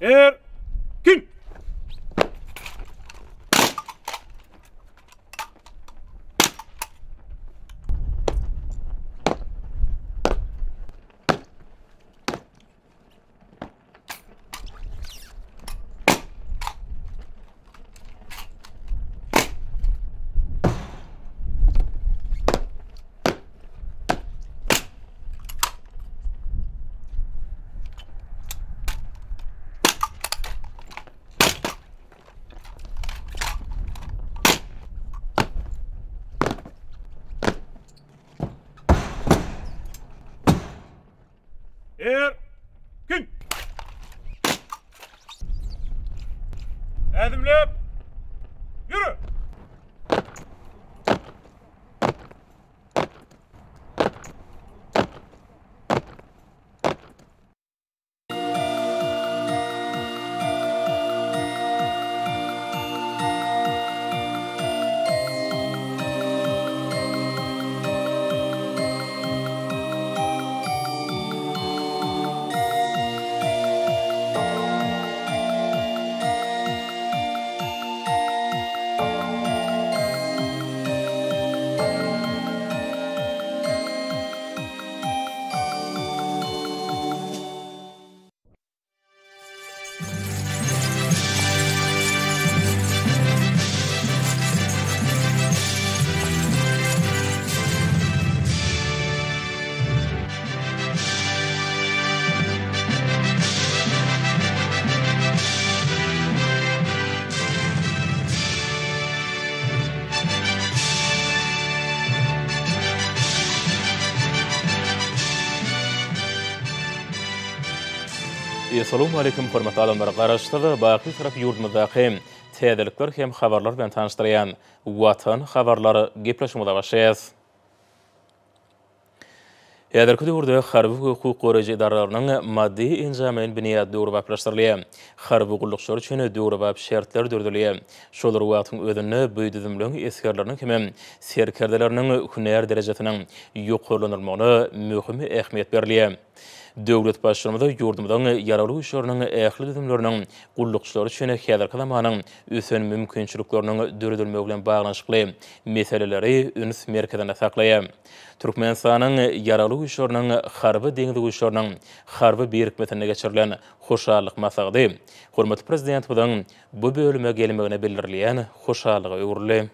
Erkin! Erkin! Ädimläp ýöre! Essalawmaleýkum hormatly adamlar! Garaşsyz, baky Bitarap ýurdumyzdaky täzelikler hem habarlar bilen tanyşdyrýan Watan habarlar gepleşigimize başlaýas. Häzirki döwürde harby we hukuk goraýjy edaralarynyň maddy-enjamlaýyn binýady döwrebaplaşdyrylýar. Harby gullukçylar üçin döwrebap şertler döredilýär. Şol bir wagtyň özünde bu düzümleň esgerleriniň hemem serkerdeleriniň hünär derejesiniň ýokarlandyrylmagyna möhüm ähmiýet berilýär. Döwlet Baştutanymyz ýurdumyzyň Ýaragly Güýçleriniň ähli düzümleriniň gullukçylary üçin häzirki zamanyň ösen mümkinçilikleriniň döredilmegi bilen baglanyşykly meseleleri üns merkezinde saklaýar. Türkmenistanyň Ýaragly Güýçleriniň Harby-deňiz güýçleriniň harby birikmesinde geçirilen hoşallyk maslahaty hormatly Prezidentimiziň bu bölüme gelmegine bildirilýän hoşallyga öwrüldi.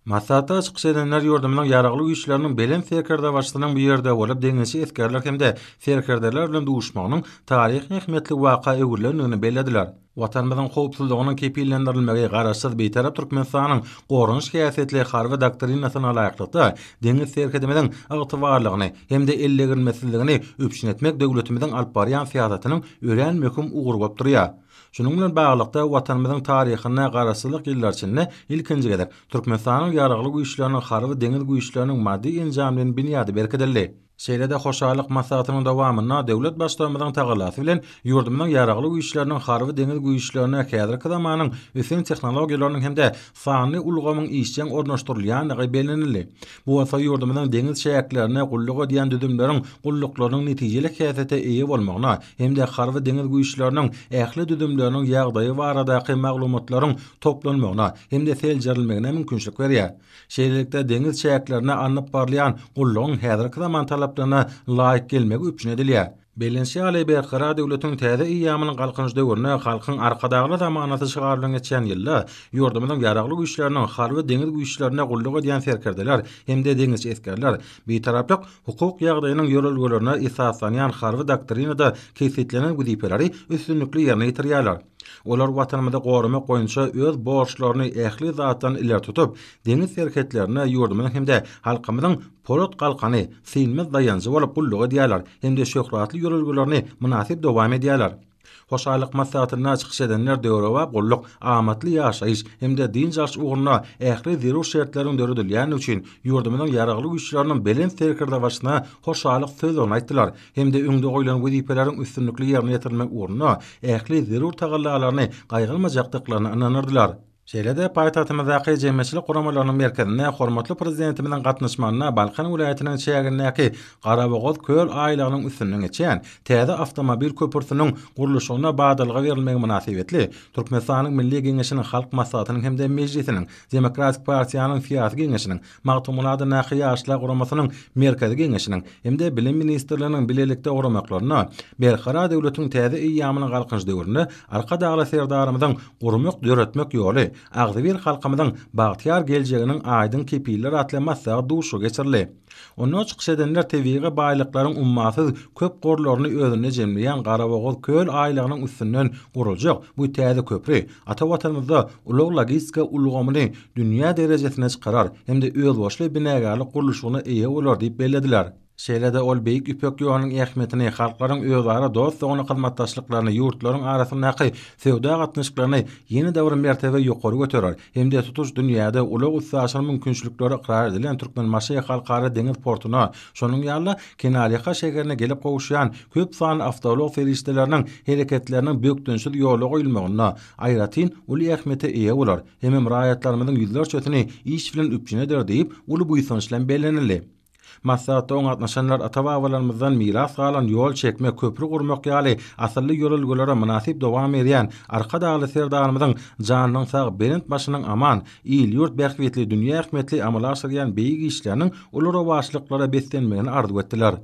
Maslahatda çykyş edenler ýurdumyzyň Ýaragly Güýçleriniň Belent Serkerdebaşysynyň bu ýerde bolup, deňizçi esgerler hem-de serkerdeler bilen duşmagynyň taryhy ähmiýetli waka öwrülendigini bellediler. Watanymyzyň howpsuzlygynyň kepillendirilmegi Garaşsyz, Bitarap Türkmenistanyň goranyş häsiýetli Harby doktrinasyna laýyklykda, deňiz serhedimiziň ygtybarlygyny hem-de eldegrilmesizligini üpjün etmek döwletimiziň alyp barýan syýasatynyň örän möhüm ugry bolup durýar. Şunuň bilen baglylykda, Watanymyzyň taryhynda Garaşsyzlyk ýyllary içinde ilkinji gezek Türkmenistanyň Ýaragly Güýçleriniň Harby-deňiz güýçleriniň maddy-enjamlaýyn binýady berkidildi. Şeýle-de hoşallyk maslahatynyň dowamynda döwlet Baştutanymyzyň tagallasy bilen ýurdumyzyň Ýaragly Güýçleriniň Harby-deňiz güýçlerine häzirki zamanyň ösen tehnologiýalarynyň hem-de sanly ulgamyň işjeň ornaşdyrylýandygy bellenildi. Bu bolsa ýurdumyzyň deňiz çäklerinde gulluk edýän düzümleriň gulluklarynyň netijeli häsiýete eýe bolmagyna hem-de Harby-deňiz güýçleriniň ähli düzümleriniň ýagdaýy baradaky maglumatlaryň toplanmagyna hem-de seljerilmegine mümkinçilik berýär. Şeýlelikde, deňiz çäklerinde alnyp barylýan gullugyň häzirki zaman talaplaryna laýyk gelmegi üpjün edilýär. Bellenişi ýaly, Berkarar döwletiň täze eýýamynyň Galkynyş döwründe Halkyň Arkadagly zamanasy şygary bilen geçýän ýylda ýurdumyzyň Ýaragly Güýçleriniň Harby-deňiz güýçlerinde gulluk edýän serkerdeler hem-de deňizçi esgerler Bitaraplyk hukuk ýagdaýynyň ýörelgelerine esaslanýan Harby doktrinada kesgitlenen wezipeleri üstünlikli ýerine ýetirýärler. Olar Watanymyzy goramak boýunça öz borçlaryny ähli zatdan ileri tutup, deňiz serhetlerinde ýurdumyzyň hem-de halkymyzyň polat galkany, synmaz daýanjy bolup gulluk edýärler hem-de şöhratly ýörelgelerini mynasyp dowam edýärler. Hoşallyk maslahatynda çykyş edenler döwrebap gulluk, amatly ýaşaýyş hem-de dynç alyş ugrunda ähli zerur şertleriň döredilýändigi üçin ýurdumyzyň Ýaragly Güýçleriniň Belent Serkerdebaşysyna hoşallyk sözlerini aýtdylar hem-de öňde goýlan wezipeleriň üstünlikli ýerine ýetirilmegi ugrunda ähli zerur tagallalaryny gaýgyrmajakdyklaryna ynandyrdylar. Şeýle-de paýtagtymyzdaky Jemgyýetçilik guramalarynyň merkezinde hormatly Prezidentimiziň gatnaşmagynda Balkan welaýatynyň çägindäki Garabogaz köl aýlagynyň üstünden geçýän täze awtomobil köprüsiniň gurluşygyna badalga berilmegi mynasybetli Türkmenistanyň Milli Geňeşiniň Halk Maslahatynyň hem-de Mejlisiniň Demokratik partiýanyň Syýasy Geňeşiniň Magtymguly adyndaky Ýaşlar guramasynyň Merkezi Geňeşiniň hem-de Bilim ministrliginiň bilelikde guramaklarynda Berkarar döwletiň täze eýýamynyň Galkynyş döwründe Arkadagly Serdarymyzyň Gurmak, döretmek ýoly, agzybir halkymyzyň bagtyýar geljeginiň aýdyň kepilleri atly maslahat duşuşygy geçirildi. Onda çykyş edenler tebigy baýlyklaryň ummasyz köp gorlaryny özünde jemleýän Garabogaz köl aýlagynyň üstünden guruljak bu täze köpri ata Watanymyzda ulag-logistika ulgamyny dünýä derejesine çykarar hem-de özboluşly binagärlik gurluşygyna eýe bolar diýip bellediler. Şeýle-de ol Beýik Ýüpek ýolunyň ähmiýetini, halklaryň özara dost-doganlyk hyzmatdaşlyklaryny, ýurtlaryň arasyndaky söwda gatnaşyklaryny ýene-de bir mertebe ýokary göterer hem-de tutuş dünýäde ulag-üstaşyr mümkinçilikleri ykrar edilen Türkmenbaşy Halkara deňiz portuna, şonuň ýaly-da, kenarýaka şäherine gelip gowuşýan köp sanly awtoulag serişdeleriniň hereketleriniň bökdençsiz ýola goýulmagynda aýratyn uly ähmiýete eýe bolar hemem raýatlarymyzyň ýüzlerçesini iş bilen üpjün eder diýip, uly buýsanç bilen bellenildi. Maslahatda oňa gatnaşanlar ata-babalarymyzdan miras galan ýol çekmek, köpri gurmak ýaly asylly ýörelgelere mynasyp dowam berýän Arkadagly Serdarymyzyň janynyň sag, belent başynyň aman, il-ýurt bähbitli, dünýä ähmiýetli amala aşyrýan beýik işleriniň uly rowaçlyklara beslenmegini arzuw etdiler.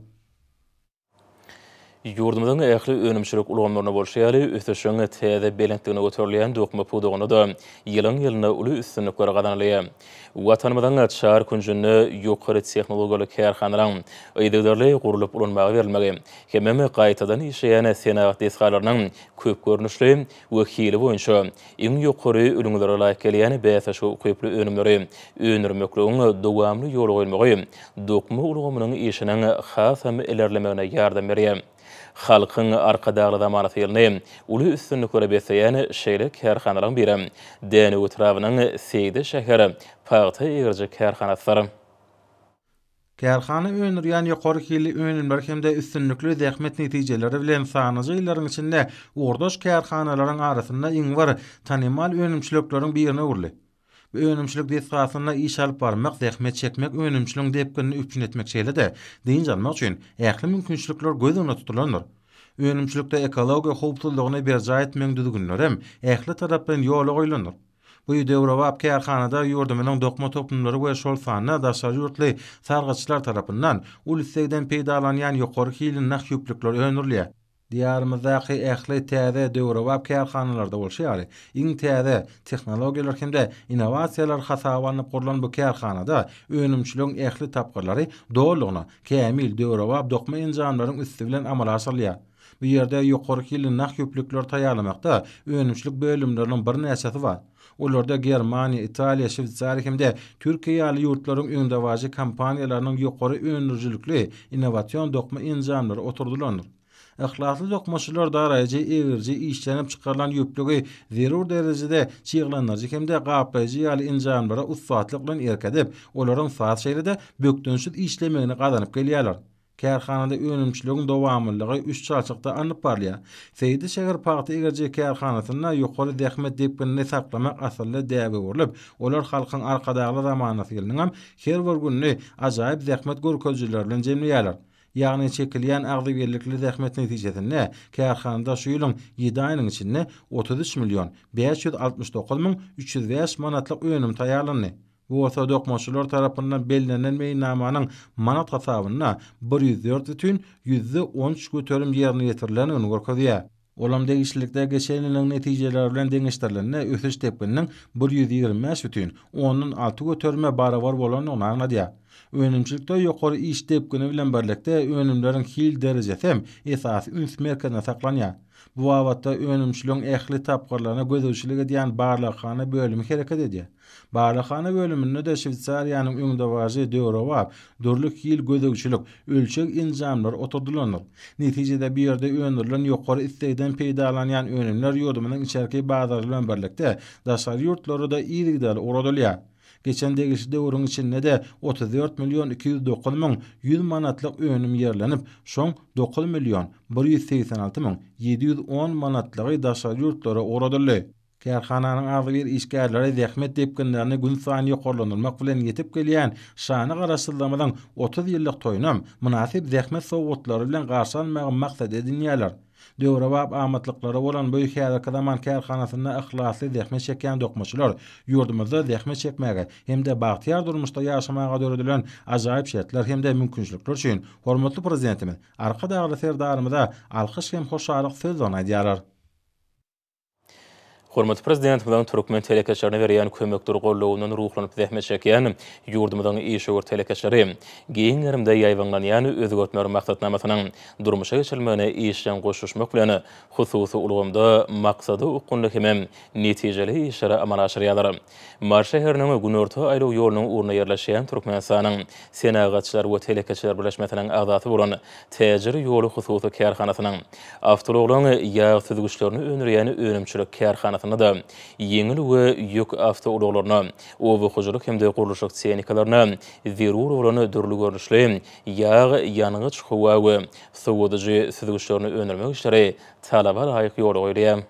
Ýurdumyzyň ähli önümçilik ulgamlarynda bolşy ýaly, ösüşiň täze belentligine göterilýän dokma pudagynda-da ýylyň-ýylyna uly üstünlikler gazanylýar. Watanymyzyň çar künjünde ýokary tehnologiýaly kärhanalaryň yzygiderli gurlup ulanmaga berilmegi hemem gaýtadan işleýän senagat desgalarynyň köp görnüşli we hili boýunça iň ýokary ülňülere laýyk gelýän bäsleşige ukyply önümleri öndürmekligiň dowamly ýola goýulmagy dokma ulgamynyň işiniň hasam ilerlemegine ýardam berýär. Halkyň Arkadagly zamanasy ýylyny uly üstünliklere besleýän şeýle kärhanalaryň birem Dänew etrabynyň Seýdi şäher pagta egriji kärhanasydyr. Kärhana öndürýän ýokary hilli önümleri hem-de üstünlikli zähmet netijeleri bilen sanlyja ýyllaryň içinde ugurdaş kärhanalaryň arasynda iň bir tanymal önümçilikleriň birine öwrüldi. Bu önümçilik desgasynda iş alyp barmak, zähmet çekmek, önümçiligiň depginini üpjün etmek şeýle-de dynç almak üçin ähli mümkinçilikler göz öňünde tutulandyr. Önümçilikde ekologiýa howpsuzlygyny berjaý etmegiň düzgünlerem ähli taraplaýyn ýola goýlandyr. Bu döwrebap kärhanada ýurdumyzyň dokma toplumlary we şol sanda daşary ýurtly sargytçylar tarapyndan uly islegden peýdalanýan ýokary hilli nah ýüplükler öndürilýär. Diýarymyzdaky ähli täze döwrebap kärhanalarda bolşy ýaly, iň täze tehnologiýalar hem-de innowasiýalar hasaba alnyp gurlan bu kärhanada önümçiligiň ähli tapgyrlary dolulygyna kämil döwrebap dokma enjamlaryň üsti bilen amala aşyrylýar. Bu ýerde ýokary hilli nah ýüplükleri taýýarlamakda önümçilik bölümleriniň birnäçesi bar. Olarda Germaniýa, Italiýa, Şweýsariýa hem-de Türkiýe ýaly ýurtlaryň öňdebaryjy kompaniýalarynyň ýokary öndürijilikli innowasion dokma enjamlary oturdylandyr. Yhlasly dokmaçylar daraýjy, egriji, işlenip çykarylan ýüplügi zerur derejede çyglandyryjy hem-de gaplaýjy ýaly enjamlara ussatlyk bilen erk edip, olaryň saz şeýle-de bökdençsiz işlemegini gazanyp gelýärler. Kärhanada önümçiligiň dowamlylygy üç çalşykda alnyp barylýar. Seýdi şäher pagta egriji kärhanasynda ýokary zähmet depginini saklamak asylly däbe öwrülip, olar Halkyň Arkadagly zamanasy ýylynyňam her bir gününi ajaýyp zähmet görkezijileri bilen jemleýärler. Ýagny çekilýän agzybirlikli zähmet netijesinde kärhanada şu ýylyň ýedi aýynyň içinde 33 million 569 305 manatlyk önüm taýýarlandy. Bu bolsa dokmaçylar tarapyndan bellenen meýilnamanyň manat hasabynda 104 bütin 13% ýerine ýetirilendigini görkezýär. Olam degişlilikde geçen ýylyň netijeleri bilen deňeşdirilende ösüş depgininiň 125 bütin ondan alty göterime barabar bolandygyny aňladýar. Önümçilikde ýokary iş depgini bilen birlikde önümleriň hil derejesi hem esasy üns merkezinde saklanýar. Bu babatda önümçiligiň ähli tapgyrlaryna gözegçilik edýän barlaghana bölümi hereket edýär. Barlaghana bölüminde-de Şweýsariýanyň öňdebaryjy döwrebap, dürli hil gözegçilik, ölçeg enjamlary oturdylandyr. Netijede bu ýerde öndürilen ýokary islegden peýdalanýan önümler ýurdumyzyň içerki bazary bilen birlikde, daşary ýurtlara-da yzygiderli ugradylýar. Geçen degişli döwrüň içinde-de 34 million 209 100 manatlyk önüm ýerlenip, şoň 9 million 186 710 manatlygy daşary ýurtlara ugradyldy. Kärhananyň agzybir işgärleri zähmet depginlerini günsaýyn ýokarlandyrmak bilen ýetip gelýän şanly Garaşsyzlygymyzyň 30 ýyllyk toýunam mynasyp zähmet sowgatlary bilen garşy almagy maksat edinýärler. Döwrebap amatlyklary bolan bu häzirki zaman kärhanasynda yhlasly zähmet çekýän dokmaçylar ýurdumyzda zähmet çekmäge hem-de bagtyýar durmuşda ýaşamaga döredilen ajaýyp şertler hem-de mümkinçilikler üçin hormatly Prezidentimiz Arkadagly Serdarymyza alkyş hem hoşallyk sözlerini aýdýarlar. Hormatly Prezidentimiziň türkmen telekeçilerine berýän kömekdir goldawyndan ruhlanyp zähmet çekýän ýurdumyzyň işewür telekeçileri giň gerimde ýaýbaňlanýan özgertmeler maksatnamasynyň durmuşa geçirilmegine işjeň goşulyşmak bilen, hususy ulgamda maksada okgunly hemem netijeli işleri amala aşyrýarlar. Mary şäheriniň Günorta aýlaw ýolunyň ugrunda ýerleşýän Türkmenistanyň Senagatçylar we telekeçiler birleşmesiniň agzasy bolan Täjir ýoly hususy kärhanasynyň awtoulaglaryň ýag süzgüçlerini öndürýän önümçilik kärhanasynda-da ýeňil we ýük awtoulaglaryna, oba hojalyk hem-de gurluşyk tehnikalaryna zerur bolan dürli görnüşli ýag, ýangyç, howa we sowadyjy süzgüçlerini öndürmek işleri talaba laýyk ýola goýulýar.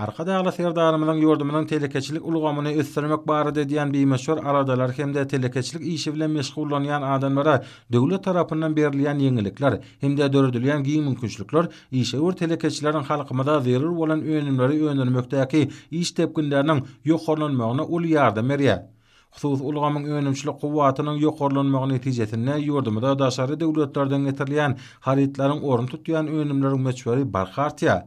Arkadagly Serdarymyzyň ýurdumyzyň telekeçilik ulgamyny ösdürmek barada edýän bimöçber aladalary hem-de telekeçilik işi bilen meşgullanýan adamlara döwlet tarapyndan berilýän ýeňillikler hem-de döredilýän giň mümkinçilikler işewür telekeçileriň halkymyza zerur bolan önümleri öndürmekdäki iş depginleriniň ýokarlanmagyna uly ýardam berýär. Hususy ulgamyň önümçilik kuwwatynyň ýokarlanmagy netijesinde ýurdumyza daşary döwletlerden getirilýän harytlaryň ornuny tutýan önümleriň möçberi barha artýar.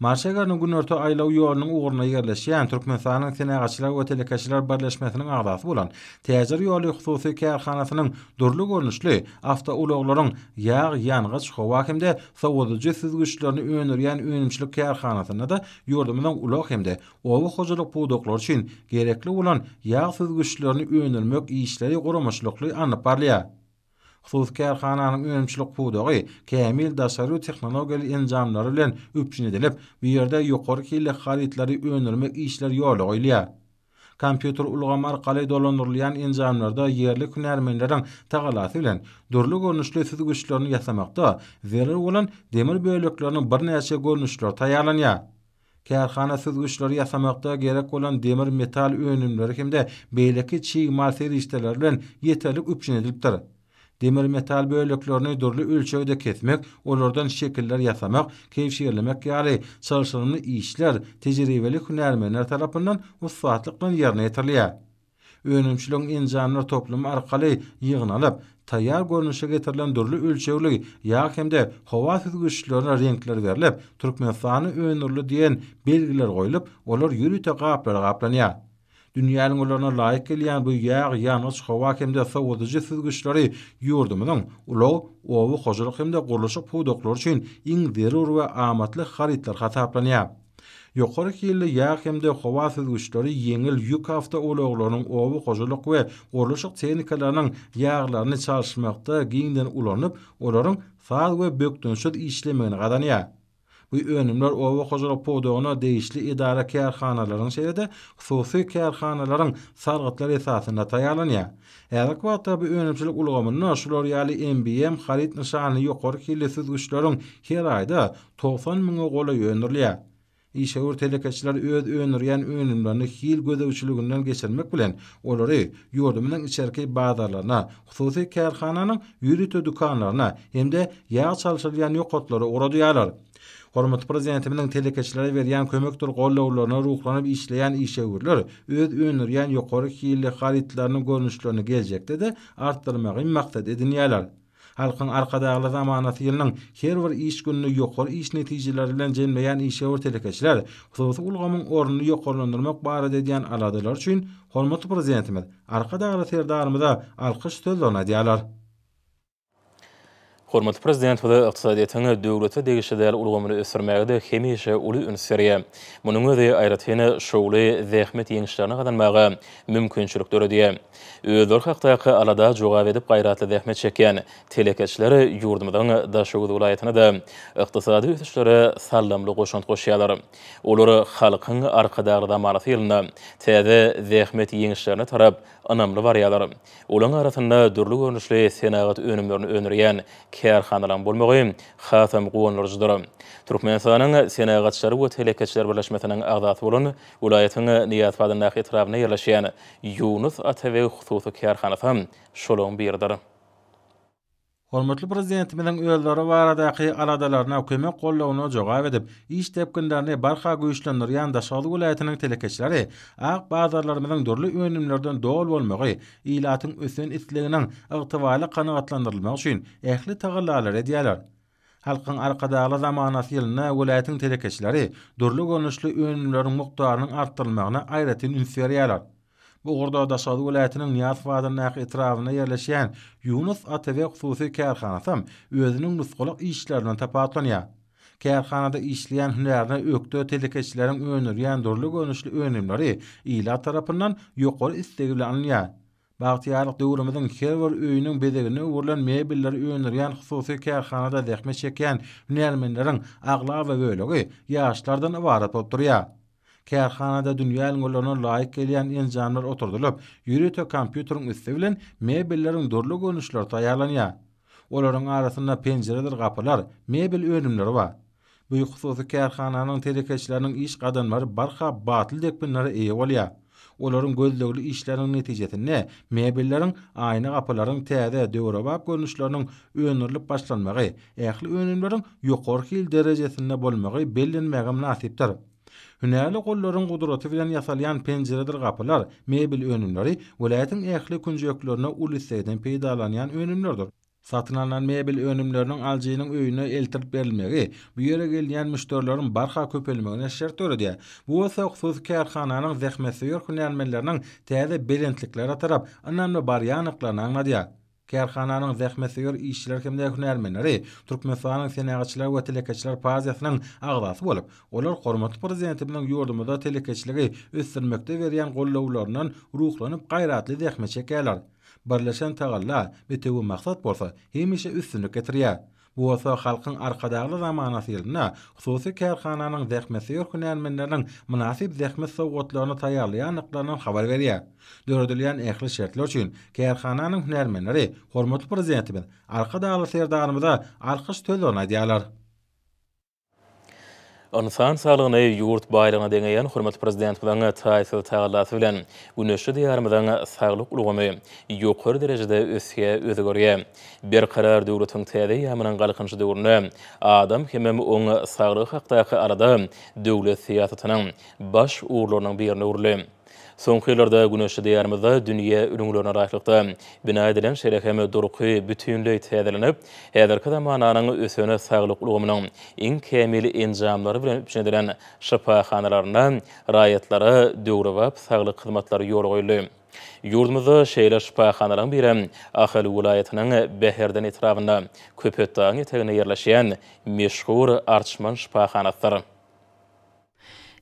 Mary şäheriniň Günorta aýlaw ýolunyň ugrunda ýerleşýän Türkmenistanyň Senagatçylar we telekeçiler birleşmesiniň agzasy bolan Täjir ýoly hususy kärhanasynyň dürli görnüşli awtoulaglaryň ýag, ýangyç, howa hem-de sowadyjy süzgüçlerini öndürýän önümçilik kärhanasynda-da ýurdumyzyň ulag hem-de Oba hojalyk pudaklary üçin gerekli bolan ýag süzgüçlerini öndürmek işleri guramaçylykly alnyp barylýar. Hususy kärhananyň önümçilik pudagy kämil daşary ýurt tehnologiýaly enjamlary bilen üpjün edilip, bu ýerde ýokary hilli harytlary öndürmek işleri ýola goýulýar. Kompýuter ulgamy arkaly dolandyrylýan enjamlarda ýerli hünärmenleriň tagalasy bilen dürli görnüşli süzgüçlerini ýasamakda zerur bolan demir bölekleriniň birnäçe görnüşleri taýýarlanýar. Kärhana süzgüçleri ýasamakda gerek bolan demir metal önümleri hem-de beýleki çig mal serişdeleri bilen ýeterlik üpjün edilipdir. Demir metal böleklerini dürli ölçegde kesmek, olardan şekiller ýasamak, kebşirlemek ýaly çylşyrymly işler tejribeli hünärmenler tarapyndan ussatlyk bilen ýerine ýetirilýär. Önümçiligiň enjamlar toplumy arkaly ýygnalyp, taýýar görnüşe getirilen dürli ölçegli ýag hem-de howa süzgüçlerine reňkler berlip, Türkmenistanda öndürildi diýen belgiler goýlup, olar ýörite gaplara gaplanýar. Dünýä ülňülerine laýyk gelýän bu ýag, ýangyç, howa hem-de sowadyjy süzgüçleri ýurdumyzyň ulag, oba hojalyk hem-de gurluşyk pudaklary üçin iň zerur we amatly harytlar hasaplanýar. Ýokary hilli ýag hem-de howa süzgüçleri ýeňil ýük awtoulaglarynyň, oba hojalyk we gurluşyk tehnikalarynyň ýaglaryny çalyşmakda giňden ulanyp, olaryň saz we bökdençsiz işlemegini gazanýar. Bu önümler oba hojalyk pudagyna degişli edara-kärhanalaryň, şeýle-de hususy kärhanalaryň sargytlary esasynda taýýarlanýar. Häzirki wagtda bu önümçilik ulgamynda şular ýaly MBM haryt nyşanly ýokary hilli süzgüçleriň her aýda 90 müňe golaý öndürilýär. Işewür telekeçiler öz öndürýän önümlerini hil gözegçiliginden geçirmek bilen, olary ýurdumyzyň içerki bazarlaryna, hususy kärhananyň ýörite dükanlaryna hem-de ýag çalşyrylýan nokatlara ugradýarlar. Hormatly Prezidentimiziň telekeçilere berýän kömekdir goldawlaryna ruhlanyp işleýän işewürler öz öndürýän ýokary hilli harytlarynyň görnüşlerini geljekde-de artdyrmagy maksat edinýärler. Halkyň Arkadagly zamanasy ýylynyň her bir iş gününi ýokary iş netijeleri bilen jemleýän işewür telekeçiler hususy ulgamyň ornuny ýokarlandyrmak barada edýän aladalary üçin hormatly Prezidentimiz Arkadagly Serdarymyza alkyş sözlerini aýdýarlar. Hormatly Prezidentimiz ykdysadyýetiň döwlete degişli däl ulgamyny ösdürmäge-de hemişe uly üns berýär. Munuň özi aýratyn şowly zähmet ýeňişlerini gazanmaga mümkinçilik döredýär. Özleri hakdaky alada jogap edip gaýratly zähmet çekýän telekeçiler ýurdumyzyň Daşoguz welaýatyna-da ykdysady ösüşlere saldamly goşant goşýarlar. Olar Halkyň Arkadagly zamanasy ýylynda täze zähmet ýeňişlerine tarap ynamly barýarlar. Olaryň arasynda dürli görnüşli senagat önümlerini öndürýän. kärhanalaryň bolmagy hasam guwandyryjydyr. Türkmenistanyň Senagatçylar we telekeçiler birleşmesiniň agzasy bolan welaýatyň Nyýazow adyndaky etrabynda ýerleşýän Ýunus Atabeg hususy kärhanasy hem şolaryň biridir. Hormatly Prezidentimiziň özleri baradaky aladalaryna, kömek-goldawyna jogap edip, iş depginlerini barha güýçlendirýän Daşoguz welaýatynyň telekeçileri ak bazarlarymyzyň dürli önümlerden doly bolmagy, ilatyň ösen isleginiň ygtybarly kanagatlandyrylmagy üçin ähli tagallalary edýärler. Halkyň Arkadagly zamanasy ýylynda welaýatyň telekeçileri dürli görnüşli önümleriň mukdarynyň artdyrylmagyna aýratyn üns berýärler. Bu ugurda Daşoguz welaýatynyň Nyýazow adyndaky etrabynda ýerleşýän Ýunus Atabeg hususy kärhanasy hem özüniň nusgalyk işleri bilen tapawutlanýar. Kärhanada işleýän hünärine ökde telekeçileriň öndürýän dürli görnüşli önümleri ilat tarapyndan ýokary isleg bilen alynýar. Bagtyýarlyk döwrümiziň her bir öýüniň bezegine öwrülen mebelleri öndürýän hususy kärhanada zähmet çekýän hünärmenleriň aglaba bölegi ýaşlardan ybarat bolup durýar. Kärhanada dünýä ülňülerine laýyk gelýän enjamlar oturdylyp, ýörite kompýuteriň üsti bilen mebelleriň dürli görnüşleri taýýarlanýar. Olaryň arasynda penjiredir gapylar, mebel önümleri bar. Bu hususy kärhananyň telekeçileriniň iş gadamlary barha batly depginlere eýe bolýar. Olaryň gözlegli işleriniň netijesinde mebelleriň, aýna gapylaryň täze, döwrebap görnüşleriniň öndürilip başlanmagy, ähli önümleriň ýokary hil derejesinde bolmagy bellenmäge mynasypdyr. Hünärli gollaryň gudraty bilen ýasalýan penjiredir gapylar, mebel önümleri welaýatyň ähli künjeklerinde uly islegden peýdalanýan önümlerdir. Satyn alnan mebel önümleriniň alyjynyň öýüne eltilip berilmegi bu ýere gelýän müşderileriň barha köpelmegine şert döredýär. Bu bolsa hususy kärhananyň zähmetsöýer hünärmenleriniň täze belentliklere tarap ynamly barýandyklaryny aňladýar. Kärhananyň zähmetsöýer işçileri hem-de hünärmenleri Türkmenistanyň Senagatçylar we telekeçiler partiýasynyň agzasy bolup, olar hormatly Prezidentimiziň ýurdumyzda telekeçiligi ösdürmekde berýän goldawlaryndan ruhlanyp gaýratly zähmet çekýärler. Birleşen tagalla, bitewi maksat bolsa hemişe üstünlik getirýär. Bu bolsa Halkyň Arkadagly zamanasy ýylynda hususy kärhananyň zähmetsöýer hünärmenleriniň mynasyp zähmet sowgatlaryny taýýarlaýandyklaryndan habar berýär. Döredilýän ähli şertler üçin kärhananyň hünärmenleri hormatly Prezidentimiz Arkadagly Serdarymyza alkyş sözlerini aýdýarlar. Ynsan saglygyny ýurt baýlygyna deňeýän hormatly Prezidentimiziň taýsyz tagallasy bilen güneşli Diýarymyzyň saglyk ulgamy ýokary derejede ösýär, özgerýär. Berkarar döwletiň täze eýýamynyň Galkynyşy döwründe adam hemem oň saglygy hakdaky alada döwlet syýasatynyň baş ugurlarynyň birine öwrüldi. Soňky ýyllarda güneşli Diýarymyzda dünýä ülňülerine laýyklykda bina edilen şeýle hem durky bütinleý täzelenip, häzirki zamananyň ösen saglyk ulgamynyň iň kämil enjamlary bilen üpjün edilen şypahanalarynda raýatlara döwrebap saglyk hyzmatlary ýola goýuldy. Ýurdumyzda şeýle şypahanalaryň birem Ahal welaýatynyň Bäherden etrabynda, Köpetdagyň eteginde ýerleşýän meşhur Arçman şypahanasydyr.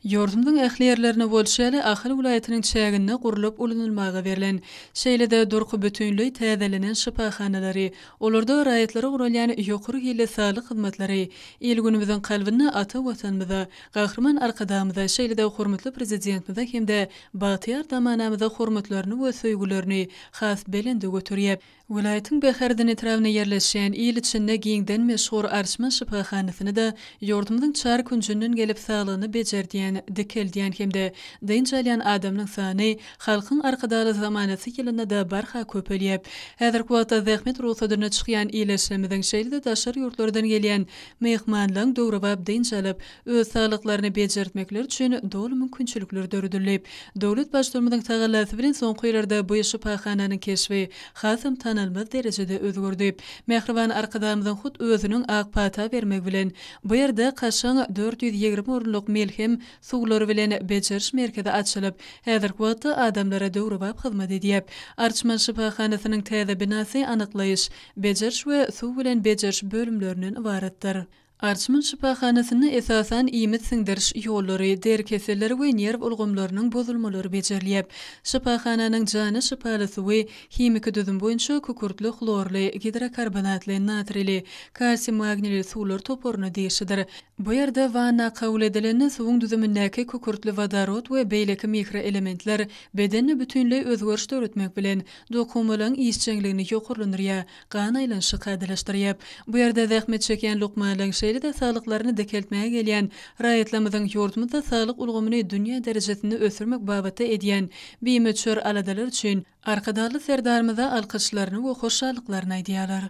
Ýurdumyzyň ähli ýerlerinde bolşy ýaly, Ahal welaýatynyň çäginde gurlup ulanylmaga berlen, şeýle-de durky bütinleý täzelenen şypahanalary, olarda raýatlara guralýan ýokary hilli saglyk hyzmatlary il-günümiziň kalbynda ata Watanymyza, Gahryman Arkadagymyza, şeýle-de hormatly Prezidentimize hem-de bagtyýar zamanamyza hormatlaryny we söýgülerini has belende göterýär. Welaýatyň Bäherden etrabynda ýerleşýän, il içinde giňden meşhur Arçman şypahanasyny-da ýurdumyzyň çar künjünden gelip saglygyny bejerdýän, dikeldýän hem-de dynç alýan adamynyň sany Halkyň Arkadagly zamanasy ýylynda-da barha köpelýär. Häzirki wagtda zähmet rugsadyna çykýan ildeşlerimiziň, şeýle-de daşary ýurtlardan gelýän myhmanlaryň döwrebap dynç alyp, öz saglyklaryny bejertmekleri üçin doly mümkinçilikler döredildi. Döwlet Baştutanymyzyň tagallasy bilen soňky ýyllarda bu şypahananyň keşbi hasam tanalmaz derejede özgerdi. Mähriban Arkadagymyzyň hut özüniň ak pata bermegi bilen, bu ýerde kaşaň 420 orunlyk melhem suwlary bilen bejeriş merkezi açylyp, häzirki wagtda adamlara döwrebap hyzmat edýär. Arçman şypahanasynyň täze binasy anyklaýyş, bejeriş we suw bilen bejeriş bölümlerinden ybaratdyr. Arçman şypahanasynda esasan iýmit siňdiriş ýollary, deri keselleri we nerw ulgamlarynyň bozulmalary bejerilýär. Şypahananyň jana şypaly suwy himiki düzüm boýunça kükürtli, hlorly, gidrokarbonatly, natrili, kalsiý-magnili suwlar toparyna degişlidir. Bu ýerde wanna kabul edilende suwuň düzümindäki kükürtli wodorod we beýleki mikroelementler bedende bütinleý özgeriş döretmek bilen, dokumalaryň işjeňligini ýokarlandyrýar, gan aýlanyşy kadalaşdyrýar. Bu ýerde zähmet çekýän lukmanlaryň, şeýle-de saglyklaryny dikeltmäge gelýän raýatlarymyzyň ýurdumyzda saglyk ulgamyny dünýä derejesinde ösdürmek babatda edýän bimöçber aladalary üçin Arkadagly Serdarymyza alkyşlaryny we hoşallyklaryny aýdýarlar.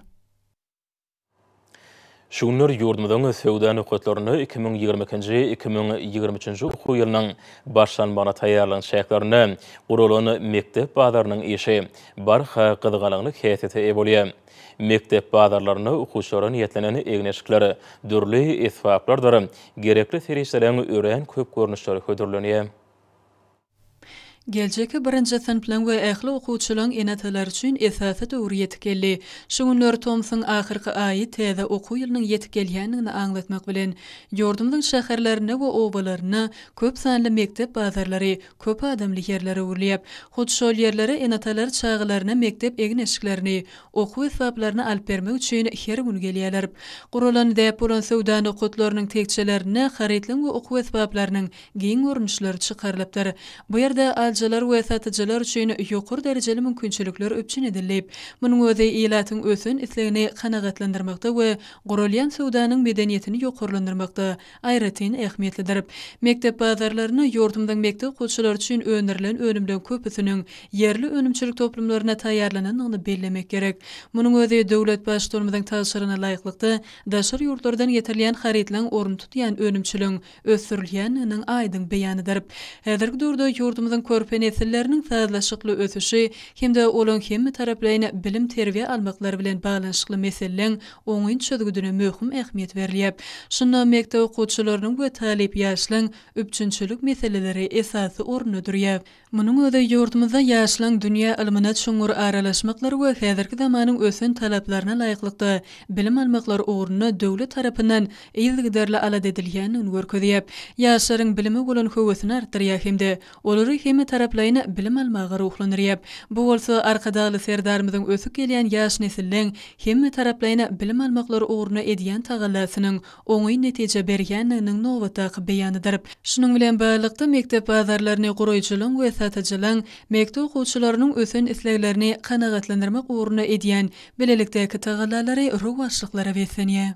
Şu günler ýurdumyzyň söwda nokatlarynda 2022-nji, 2023-nji okuw ýylynyň başlanmagyna taýýarlygyň çäklerinde guralan mekdep bazarynyň işi barha gyzgalaňly häsiýete eýe bolýar. Mekdep bazarlarynda okuwçylara niýetlenen egin-eşikler, dürli esbaplardyr gerekli serişdeleriň örän köp görnüşleri hödürlenýär. Geljekki birinji synplaň we ähli okuwçylaň ene-atalary üçin esasy döwür ýetip geldi. Şu günler tomsuň ahyrky aýy täze okuw ýylynyň ýetip gelýändigini aňlatmak bilen, ýurdumyzyň şäherlerinde we obalarynda köp sanly mekdep bazarlary köp adamly ýerlere öwrülýär. Hut şol ýerlere ene-atalar çagalaryna mekdep egin-eşiklerini, okuw esbaplaryny alyp bermek üçin her gün gelýärler. Guralan däp bolan söwda nokatlarynyň tekjelerinde harytlaryň we okuw esbaplarynyň giň görnüşleri çykarylypdyr. Bu ýerde alyjylar we satyjylar üçin ýokary derejeli mümkinçilikler üpjün edildi. Munuň özi ilatyň ösen islegini kanagatlandyrmakda we guralýan söwdanyň medeniýetini ýokarlandyrmakda aýratyn ähmiýetlidir. Mekdep bazarlarynda ýurdumyzyň mekdep okuwçylary üçin öndürilen önümleň köpüsiniň ýerli önümçilik toplumlarynda taýýarlanandygyny bellemek gerek. Munuň özi döwlet Baştutanymyzyň tabşyrygyna laýyklykda, daşary ýurtlardan getirilýän harytlaryň ornuny tutýan önümçiligiň ösdürilýändiginiň aýdyň beýanydyr. Häzirki döwürde ýurdumyzyň körpe nesilleriniň sazlaşykly ösüşi hem-de olaryň hemmetaraplaýyn bilim-terbiýe almaklary bilen baglanyşykly meseleleň oňyn çözgüdine möhüm ähmiýet berilýär. Şunda mekdep okuwçylarynyň we talyp ýaşlaryň üpjünçilik meseleleri esasy orunda durýar. Munuň özi ýurdumyzda ýaşlaryň dünýä ylmyna çuňňur aralaşmaklary we häzirki zamanyň ösen talaplaryna laýyklykda bilim almaklary ugrunda döwlet tarapyndan yzygiderli alada edilýändigini görkezýär. Ýaşlaryň bilime bolan höwesini artdyrýar hem-de olary hemmetaraplaýyn bilim almaga ruhlandyrýar. Bu bolsa Arkadagly Serdarymyzyň ösüp gelýän ýaş nesilleň hemmetaraplaýyn bilim almaklary ugrunda edýän tagallasynyň oňyn netije berýändiginiň nobatdaky beýanydyr. Şunuň bilen baglylykda, mekdep bazarlaryny guraýjylaryň we satyjylaryň mekdep okuwçylarynyň ösen isleglerini kanagatlandyrmak ugrunda edýän bilelikdäki tagallalary rowaçlyklara beslenýär.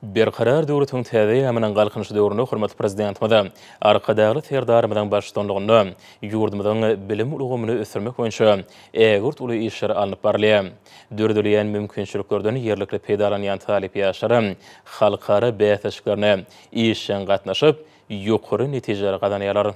Berkarar döwletiň täze eýýamynyň Galkynyşy döwründe hormatly Prezidentimiz Arkadagly Serdarymyzyň baştutanlygynda ýurdumyzyň bilim ulgamyny ösdürmek boýunça ägirt uly işler alnyp barylýar. Döredilýän mümkinçiliklerden ýerlikli peýdalanýan talyp ýaşlar halkara bäsleşiklerine işjeň gatnaşyp, ýokary netijeleri gazanýarlar.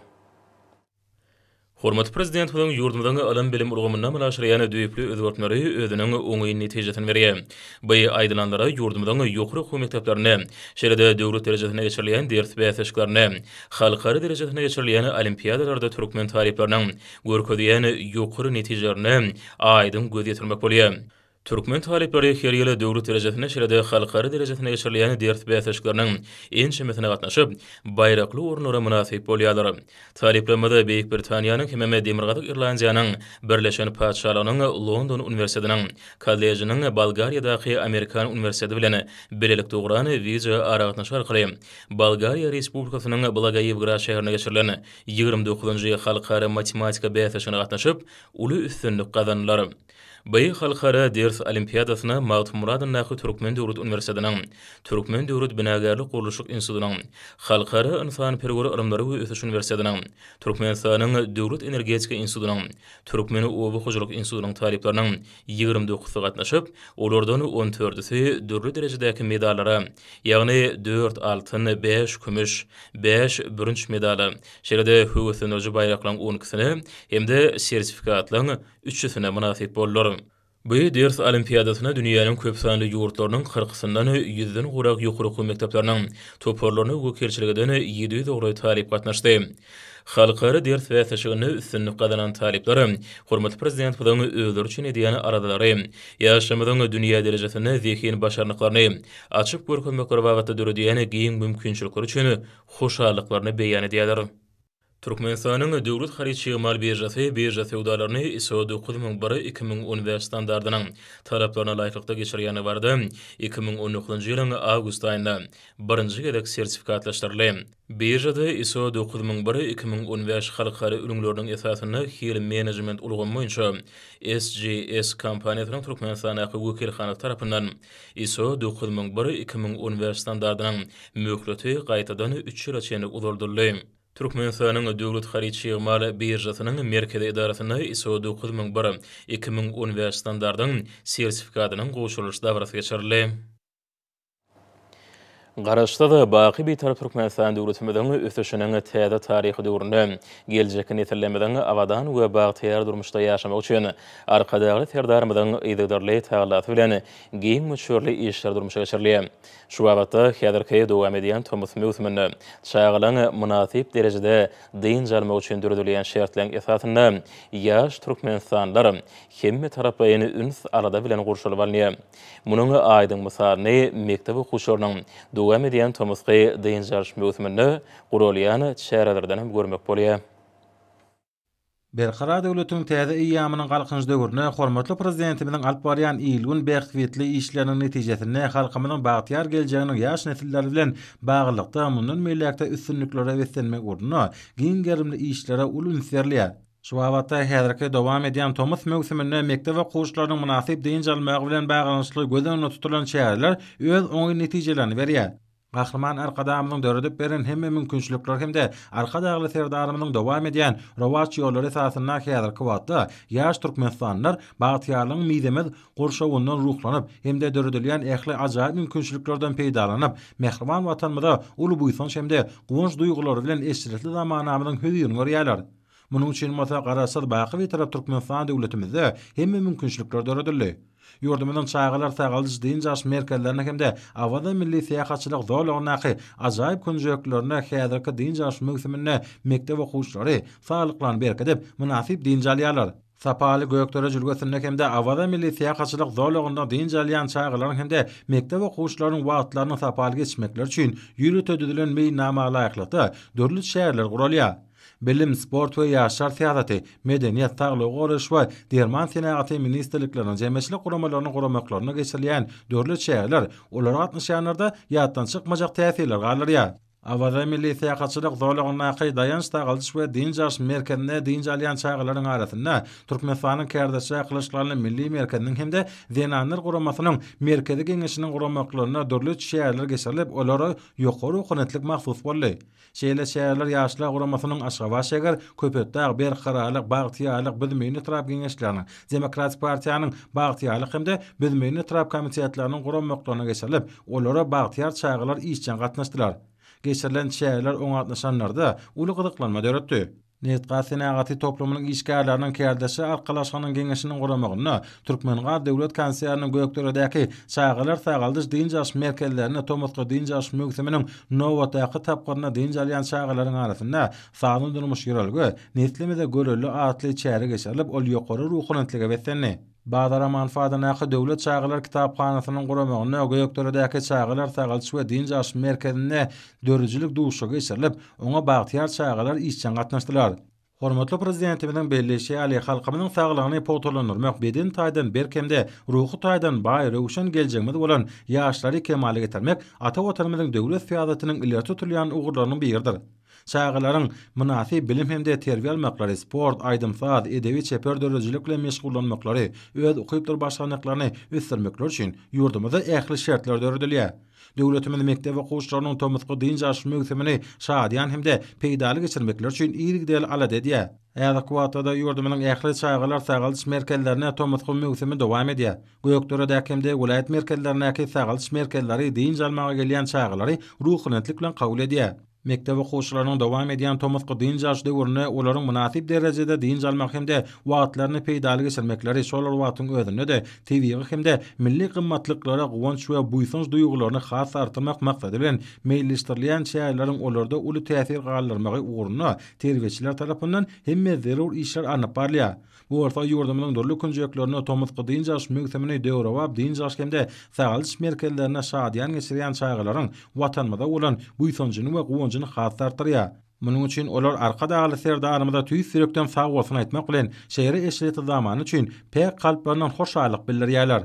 Hormatly Prezidentimiziň ýurdumyzyň ylym-bilim ulgamynda amala aşyrýan düýpli özgertmeleri özüniň oňyn netijesini berýär. Bu aýdylanlara ýurdumyzyň ýokary okuw mekdeplerinde, şeýle-de döwlet derejesinde geçirilýän ders bäsleşiklerinde, halkara derejesinde geçirilýän olimpiadalarda türkmen talyplarynyň görkezýän ýokary netijelerine aýdyň göz ýetirmek bolýar. Türkmen talyplary her ýyl döwlet derejesinde, şeýle-de halkara derejesinde geçirilýän ders bäsleşikleriniň ençemesine gatnaşyp, baýrakly orunlara mynasyp bolýarlar. Talyplarymyz Beýik Britaniýanyň hemem Demirgazyk Irlandiýanyň Birleşen Patyşalygynyň London uniwersitetiniň kollejiniň Bolgariýadaky Amerikan uniwersiteti bilen bilelikde guran wideoaragatnaşyk arkaly Bolgariýa Respublikasynyň Blagoýewgrad şäherinde geçirilen 29-njy halkara matematika bäsleşigine gatnaşyp, uly üstünlik gazandylar. Bu halkara ders olimpiadasyna Magtymguly adyndaky Türkmen döwlet uniwersitetiniň, Türkmen döwlet binagärlik-gurluşyk institutynyň, Halkara ynsanperwer ylymlary we ösüş uniwersitetiniň, Türkmenistanyň Döwlet energetika institutynyň, Türkmen oba hojalyk institutynyň talyplarynyň 29-sy gatnaşyp, olardan on dördüsi dürli derejedäki medallara, ýagny dört altyn, bäş kümüş, bäş bürünç medala, şeýle-de höweslendiriji baýraklaryň on ikisine hem-de sertifikatlaryň üçüsine mynasyp boldular. Bu ders olimpiadasyna dünýäniň köp sanly ýurtlarynyň kyrkysyndan ýüzden gowrak ýokary okuw mekdepleriniň toparlaryna wekilçilik eden 700 golaý talyp gatnaşdy. Halkara ders bäsleşiginde üstünlik gazanan talyplar hormatly Prezidentimiziň özleri üçin edýän aladalary, ýaşlarymyzyň dünýä derejesinde zehin-başarnyklaryny açyp görkezmekleri babatda döredýän giň mümkinçilikleri üçin hoşallyklaryny beýan edýärler. Türkmenistanyň Döwlet haryt çig-mal biržasy birža söwdalaryny ISO 9001, 2015 standartynyň talaplaryna laýyklykda geçirýändigi barada 2019-njy ýylyň awgust aýynda birinji gezek sertifikatlaşdyryldy. Biržada ISO 9001, 2015 halkara ülňüleriniň esasynda hil menejment ulgamy boýunça SGS kompaniýasynyň Türkmenistandaky wekilhanasy tarapyndan ISO 9001, 2015 standartynyň möhleti gaýtadan üç ýyla çenli uzaldyldy. Türkmenistanyň Döwlet haryt çig-mal biržasynyň Merkezi edarasynda ISO 9001, 2015 standartyň sertifikatynyň gowşurylyş dabarasy geçirildi. Garaşsyz, baky Bitarap Türkmenistan döwletimiziň ösüşiniň täze taryhy döwründe geljekki nesillerimiziň abadan we bagtyýar durmuşda ýaşamagy üçin Arkadagly Serdarymyzyň yzygiderli tagallasy bilen giň möçberli işler durmuşa geçirilýär. Şu babatda häzirki dowam edýän tomus möwsüminde çagalaryň mynasyp derejede dynç almagy üçin döredilýän şertleriň esasynda ýaş türkmenistanlylar hemmetaraplaýyn üns-alada bilen gurşalyp alynýar. Munuň aýdyň mysalyny mekdep okuwçylarynyň dowam edýän tomusky dynç alyş möwsüminde guralýan çärelerden hem görmek bolýar. Berkarar döwletiň täze eýýamynyň Galkynyş döwründe hormatly Prezidentimiziň alyp barýan il-gün bähbitli işleriniň netijesinde halkymyzyň bagtyýar geljeginiň ýaş nesilleri bilen baglylykda mundan beýläk-de üstünliklere beslenmek ugrunda giň gerimli işlere uly üns berilýär. Şu babatda häzirki dowam edýän tomus möwsüminde mekdep okuwçylarynyň mynasyp dynç almagy bilen baglanyşykly göz öňünde tutulan çäreler öz oňyn netijelerini berýär. Gahryman Arkadagymyzyň döredip beren hemme mümkinçilikleri hem-de Arkadagly Serdarymyzyň dowam edýän rowaç ýollary esasynda häzirki wagtda ýaş türkmenistanlylar bagtyýarlygyň mizemez gurşawyndan ruhlanyp hem-de döredilýän ähli ajaýyp mümkinçiliklerden peýdalanyp, mähriban Watanymyza uly buýsanç hem-de guwanç duýgulary bilen eşretli zamanamyzyň hözirini görýärler. Munuň üçin bolsa Garaşsyz, baky Bitarap Türkmenistan döwletimizde hemme mümkinçilikler döredildi. Ýurdumyzyň çagalar sagaldyş-dynç alyş merkezlerinde hem-de Awaza milli syýahatçylyk zolagyndaky ajaýyp künjeklerinde häzirki dynç alyş möwsüminde mekdep okuwçylary saglyklaryny berkidip, mynasyp dynç alýarlar. Sapaly Gökdere jülgesinde hem-de Awaza milli syýahatçylyk zolagynda dynç alýan çagalaryň hem-de mekdep okuwçylarynyň wagtlaryny sapaly geçirmekleri üçin ýörite düzülen meýilnama laýyklykda dürli çäreler guralýar. Bilim, sport we ýaşlar syýasaty, Medeniýet, Saglygy goraýyş we derman senagaty ministrlikleriniň, jemgyýetçilik guramalarynyň guramaklarynda geçirilýän dürli çäreler olara gatnaşýanlarda ýatdan çykmajak täsirler galdyrýar. Awaza milli syýahatçylyk zolagyndaky Daýanç sagaldyş we dynç alyş merkezinde dynç alýan çagalaryň arasynda Türkmenistanyň Kärdeşler Gylyçlarly milli merkeziniň hem-de Zenanlar guramasynyň Merkezi Geňeşiniň guramaklarynda dürli çäreler geçirilip, olara ýokary ruhubelentlik mahsus boldy. Şeýle çäreler Ýaşlar guramasynyň Aşgabat şäger, Köpetdag, Berkararlyk, Bagtyýarlyk, Büzmeýin etrap Geňeşleriniň, Demokratik partiýanyň Bagtyýarlyk hem-de Büzmeýin etrap komitetleriniň guramaklarynda geçirilip, olara bagtyýar çagalar işjeň gatnaşdylar. Geçirilen çäreler oňa gatnaşanlarda uly gyzyklanma döretdi. Nebitgaz senagaty toplumynyň işgärleriniň kärdeşler arkalaşygynyň geňeşiniň guramagynda Türkmengaz döwlet konserniniň Gökderedäki çagalar sagaldyş-dynç alyş merkezlerinde tomusky dynç alyş möwsüminiň nobatdaky tapgyrynda dynç alýan çagalaryň arasynda Sagdyn durmuş ýörelge, neslimize görelde atly çäre geçirilip, ol ýokary ruhubelentlige beslendi. Bazar Amanow adyndaky Döwlet çagalar kitaphanasynyň guramagynda Gökderedäki çagalar sagaldyş we dynç alyş merkezinde döredijilik duşuşygy geçirilip, oňa bagtyýar çagalar işjeň gatnaşdylar. Hormatly Prezidentimiziň belleýşi ýaly, halkymyzyň saglygyny pugtalandyrmak, beden taýdan berk hem-de ruhy taýdan baý, röwşen geljegimiz bolan ýaşlary kemala getirmek ata Watanymyzyň döwlet syýasatynyň ileri tutulýan ugurlarynyň biridir. Çagalaryň mynasyp bilim hem-de terbiýe almaklary, sport, aýdym-saz, edebi-çeper döredijilik bilen meşgullanmaklary, öz ukypdyr başarnyklaryny ösdürmekleri üçin ýurdumyzda ähli şertler döredilýär. Döwletimiz mekdep okuwçylarynyň tomusky dynç alyş möwsümini şadyýan hem-de peýdaly geçirmekleri üçin yzygiderli alada edýär. Häzirki wagtda-da ýurdumyzyň ähli çagalar sagaldyş merkezlerinde tomusky möwsümi dowam edýär. Gökderedäki hem-de welaýat merkezlerindäki sagaldyş merkezleri dynç almaga gelýän çagalary ruhubelentlik bilen kabul edýär. Mekdep okuwçylarynyň dowam edýän tomusky dynç alyş döwründe olaryň mynasyp derejede dynç almak hem-de wagtlaryny peýdaly geçirmekleri, şol bir wagtyň özünde-de tebigy hem-de milli gymmatlyklara guwanç we buýsanç duýgularyny has artdyrmak maksady bilen meýilleşdirilýän çäreleriň olarda uly täsir galdyrmagy ugrunda terbiýeçiler tarapyndan hemme zerur işler alnyp barylýar. Bu bolsa ýurdumyzyň dürli künjeklerinde tomusky dynç alyş möwsümini döwrebap dynç alyş hem-de sagaldyş merkezlerinde şadyýan geçirýän çagalaryň Watanymyza bolan buýsanjyny we guwanjyny has-da artdyrýar. Munuň üçin olar Arkadagly Serdarymyza tüýs ýürekden sagbolsun aýtmak bilen, şeýle eşretli zamany üçin päk kalplaryndan hoşallyk bildirýärler.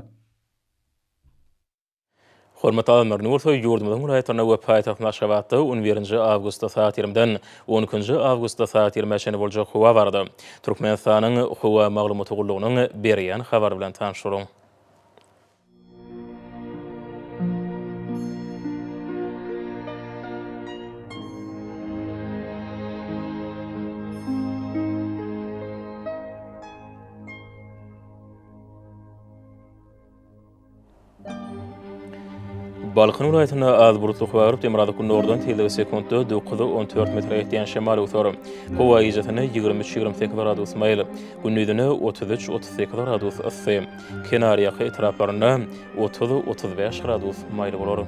Hormatly adamlar, indi bolsa ýurdumyzyň welaýatlarynda we paýtagtymyz Aşgabatda on birinji awgustda sagat ýigrimiden on ikinji awgustda sagat ýigrimä çenli boljak howa barada Türkmenistanyň Howa maglumaty gullugynyň berýän habary bilen tanyş boluň. Balkan welaýatynda az bulutly howa bolup, demirgazyk-gündogardan tizligi sekuntda 9-14 metre ýetýän şemal öwser. Howa gijesine 23-28 gradus maýyl, gündizine 33-38 gradus yssy. Kenarýaka etraplarynda 30-35 gradus maýyl bolar.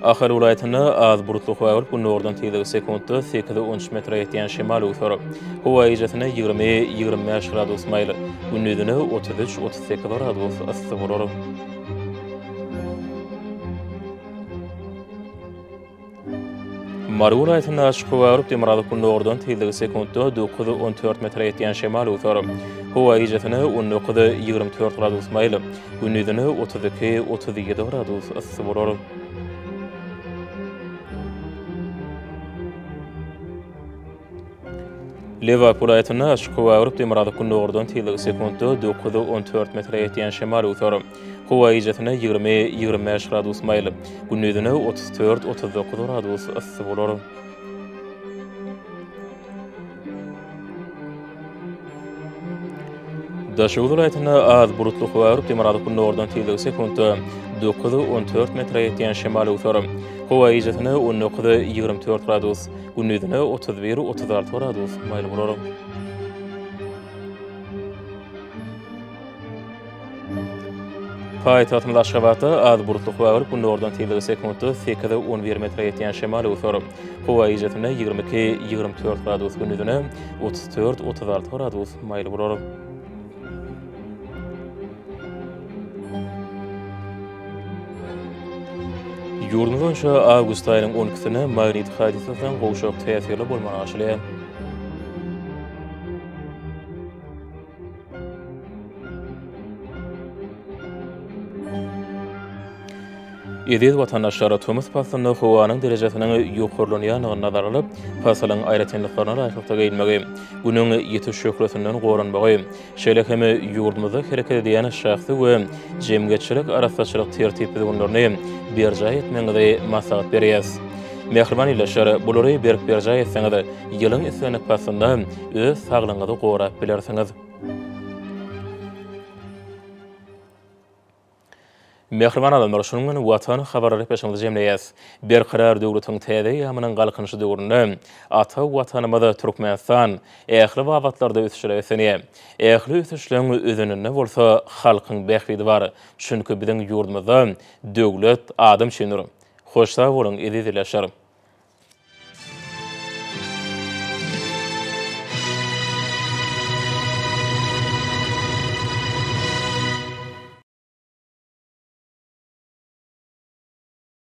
Ahal welaýatynda az bulutly howa bolup, gündogardan tizligi sekuntda sekiz-on üç metre ýetýän şemal öwser. Howa gijesine 20, 25 gradus maýyl, gündizine 33, 38 gradus yssy bolar. Mary welaýatynda açyk howa bolup, demirgazyk-gündogardan tizligi sekuntda 9-14 metre ýetýän şemal öwser. Howa gijesine 19-24 gradus maýyl, gündizine 32-37 gradus yssy bolar. Lebap welaýatynda açyk howa bolup, demirgazyk-gündogardan tizligi sekuntda 9-14 metre ýetýän şemal öwser. Howa gijesine 20, 25 gradus maýyl, gündizine 34, 39 gradus yssy bolar. Daşoguz welaýatynda az bulutly howa bolup, demirgazyk-gündogardan tizligi sekuntda 9-14 metre ýetýän şemal öwser. Howa gijesine 19-24 gradus, gündizine 31-36 gradus maýyl bolar. Paýtagtymyz Aşgabatda az bulutly howa bolup, gündogardan tizligi sekuntda 8-11 metre ýetýän şemal öwser. Howa gijesine 22-24 gradus, gündizine 34-36 gradus maýyl bolar. Ýurdumyz boýunça awgust aýynyň on ikisinde magnit hadysasynyň gowşak täsirli bolmagy garaşylýar. Eziz watandaşlar, tomus paslynda howanyň derejesiniň ýokarlanýandygyny nazara alyp, pasylyň aýratynlyklaryna laýyklykda geýinmegi, Günüň ýiti şöhlesinden goranmagy, şeýle hem ýurdumyzda hereket edýän şahsy we jemgyýetçilik arassaçylyk tertip-düzgünlerini berjaý etmegiňizi maslahat berýäris. Mähriban ildeşler, bulary berk berjaý etseňiz, ýylyň islendik paslynda öz saglygyňyzy gorap bilersiňiz. Mähriban adamlar, şunuň bilen Watan habarlar gepleşigimizi jemleýäs. Berkarar döwletiň täze eýýamynyň Galkynyşy döwründe ata Watanymyz Türkmenistan ähli babatlarda ösüşlere beslenýär. Ähli ösüşleň özeninde bolsa halkyň bähbidi bar. Çünki biziň ýurdumyzda döwlet adam üçindir. Hoş sag boluň, eziz ildeşler!